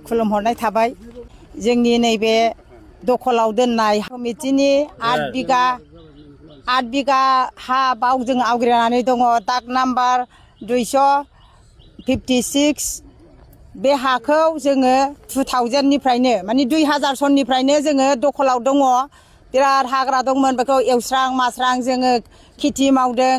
खुलुमहरनाय थाबाय जोंनि नैबे दखलाव दोननाय कमिटिनि 8 बिगा हा बाव जों आवग्रिनानै दङ दाग नाम्बार 256 बे हाखौ जोङो 2000 निफ्रायनो माने 2000 सननिफ्रायनो जोङो दखलाव दङ बिराद हाग्रा दंमोन बेखौ एवस्रां मास्रां जोङो खेथि मावदों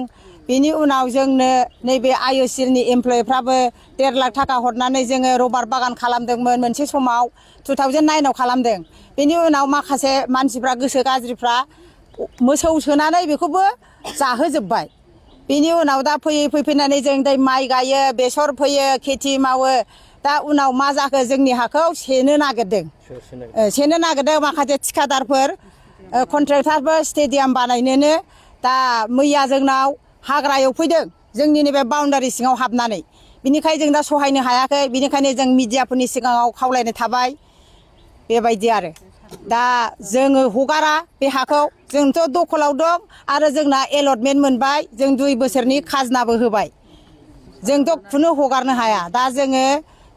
बेनि उनाव जोंनो नैबे आइअसिएलनि एमप्लयिफ्राबो 1.5 लाख थाखा हरनानै जोङो रबार बागान खालामदोंमोन मोनसे समाव 2009 आव खालामदों बेनि उनाव माखासे मानसिफ्रा गोसो गाज्रिफ्रा मोसौ सोनानै बेखौबो जाहोजोबबाय बेनि उनाव दा फैनानै जों दै माइ गायो बेसर फोयो खेथि मावो दा उनाव मा जाखो जोंनि हाखौ सेनो नागिरदों माखासे थिखादारफोर कन्ट्रेक्टरफोर स्टेडियाम बानायनोनो दा मैया जोंनाव हाग्रा एवफैदों जोंनि नैबे बाउन्डारि सिङाव हाबनानै बिनिखायनो जों दा सहायनो हायाखै बिनिखायनो जों मिडियाफोरनि सिगाङाव खावलायनाय थाबाय बेबायदि आरो दा जोङो हगारा बे हाखौ जोंथ' दखलाव दं आरो जोंना एलटमेन्ट मोनबाय जों 2 बोसोरनि खाजोनाबो होबाय जोंथ' खुनु हगारनो हाया दा जोङो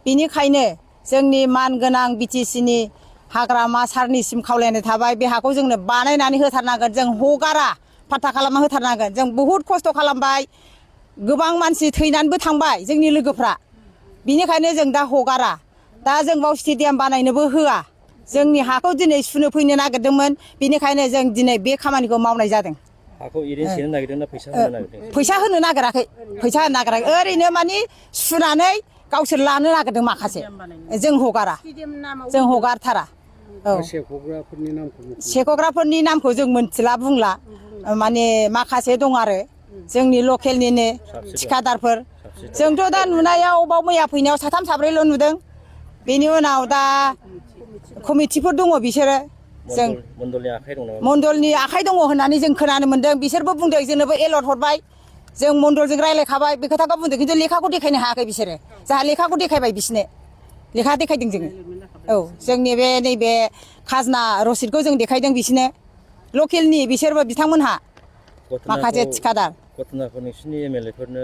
बिनिखायनो जोंनि मानगोनां बिटिसिनि हाग्रामा सारनिसिम खावलायनाय थाबाय बे हाखौ जोंनो बानायनानै होथारनांगोन जों हगारा फाट्टा खालामना होथारनांगोन जों बहुद खस्थ' खालामबाय गोबां मानसि थैनानैबो थांबाय जोंनि लोगोफ्रा बिनिखायनो जों दा हगारा दा जों बाव स्टेडियाम बानायनोबो होआ जोंनि हाखौ दिनै सुनो फैनो नागिरदोंमोन बिनिखायनो जों दिनै बे खामानिखौ मावनाय जादों हाखौ ओरैनो सेनो नागिरदोंना फैसा होनो नागिरदों फैसा होनो नागिराखै ओरैनो माने सुनानै गावसोर लानो नागिरदों माखासे जों हगारथारा औ सेख'ग्राफोरनि नामखौ जों मोनथिला बुंला माने माखासे दं आरो जोंनि लकेलनिनो थिखादारफोर जोंथ' दा नुनायाव बाव मैया फैनायाव 3 4 ल' नुदों बेनि उनाव दा कमिटिफोर दङ बिसोरो जों मण्डलनि आखाइ दङ होननानै जों खोनानो मोन्दों बिसोरबो बुंदों जोंनोबो एलर्ट हरबाय जों मण्डलजों रायज्लायखाबाय बे खोथाखौ बुंदों खिन्थु लेखाखौ देखायनो हायाखै बिसोरो जोंहा लेखाखौ देखायबाय बिसोरनो लेखा देखायदों जोङो औ जोंनि बे नैबे खाजोना रसिदखौ जों देखायदों बिसोरनो लकेलनि बिसोरबो बिथांमोनहा माखासे थिखादार नोंसिनि एमएलएफोरनो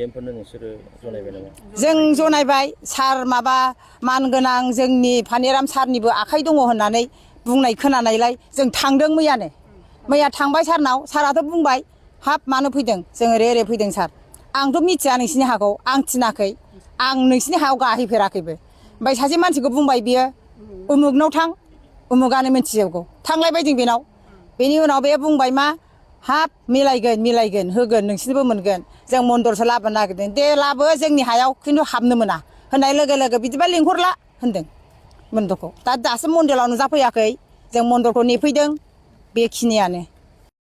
एमफोरनो नोंसोरो जनायबाय नामा जों जनायबाय सार माबा मानगोनां जोंनि फानिराम सारनिबो आखाइ दङ होननानै बुंनाय खोनानायलाय जों थांदों मैया थांबाय सारनाव साराथ' बुंबाय हाब मानो फैदों जों ओरै फैदों सार आंथ' मिथिया नोंसिनि हाखौ आं थिनाखै आं नोंसिनि हायाव गाहैफेराखैबो ओमफ्राय सासे मानसिखौ बुंबाय बियो उमुगनाव थां उमुगानो मिथिजोबगौ थांलायबाय जों बेनाव बेनि उनाव बे बुंबाय मा हाब मिलायगोन होगोन नोंसिनोबो मोनगोन जों मण्डलसो लाबोनो नागिरदों दे लाबो जोंनि हायाव खिन्थु हाबनो मोना होननाय लोगो लोगो बिदिबा लिंहरला होनदों मण्डलखौ दासो मण्डलाव नुजाफैयाखै जों मण्डलखौ नेफैदों बेखिनियानो